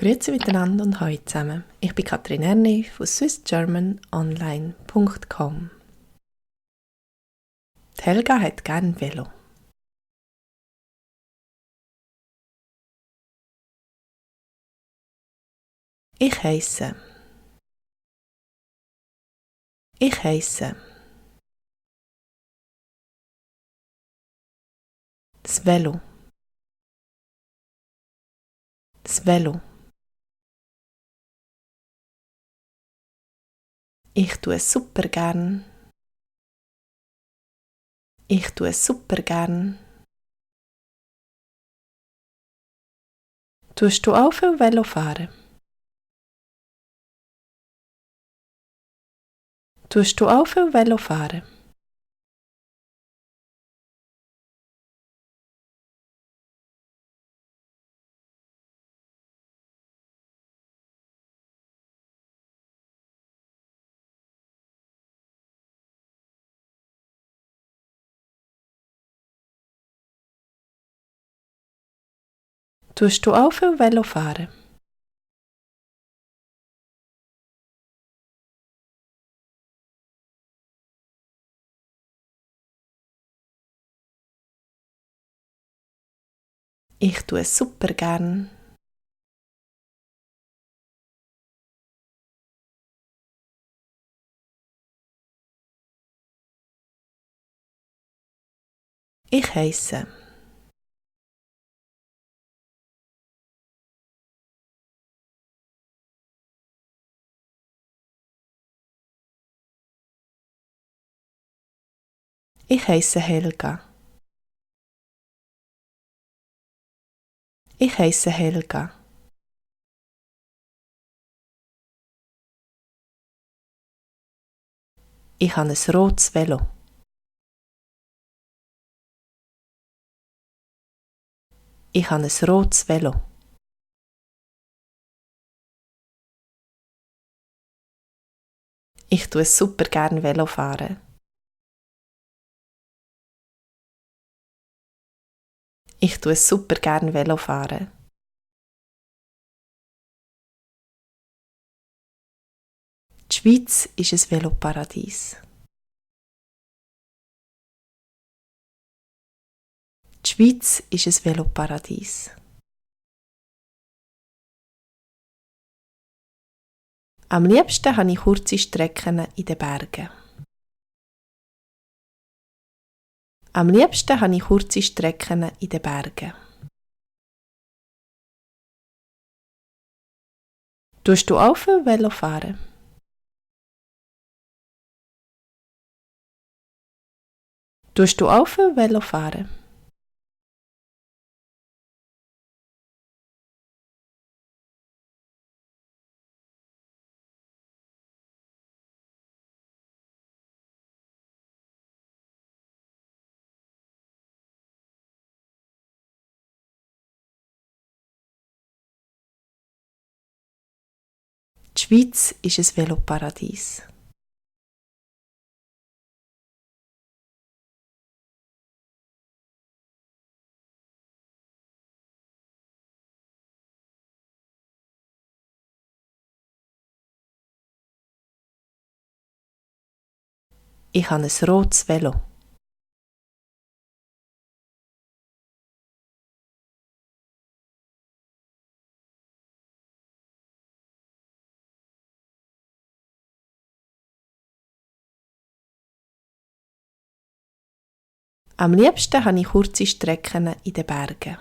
Grüezi miteinander und hallo zusammen. Ich bin Katrin Erni von swissgermanonline.com. Die Helga hat gerne Velo. Ich heisse. Das Velo. Ich tue es super gern. Tust du auch viel Velo fahren? Tust du auch viel Velo fahren? Ich tue es super gern. Ich heisse. Ich heisse Helga. Ich habe ein rotes Velo. Ich tue es super gern Velo fahren. Die Schweiz ist ein Veloparadies. Am liebsten habe ich kurze Strecken in den Bergen. Tust du auch viel Velo fahren? Die Schweiz ist ein Veloparadies. Ich habe ein rotes Velo. Am liebsten habe ich kurze Strecken in den Bergen.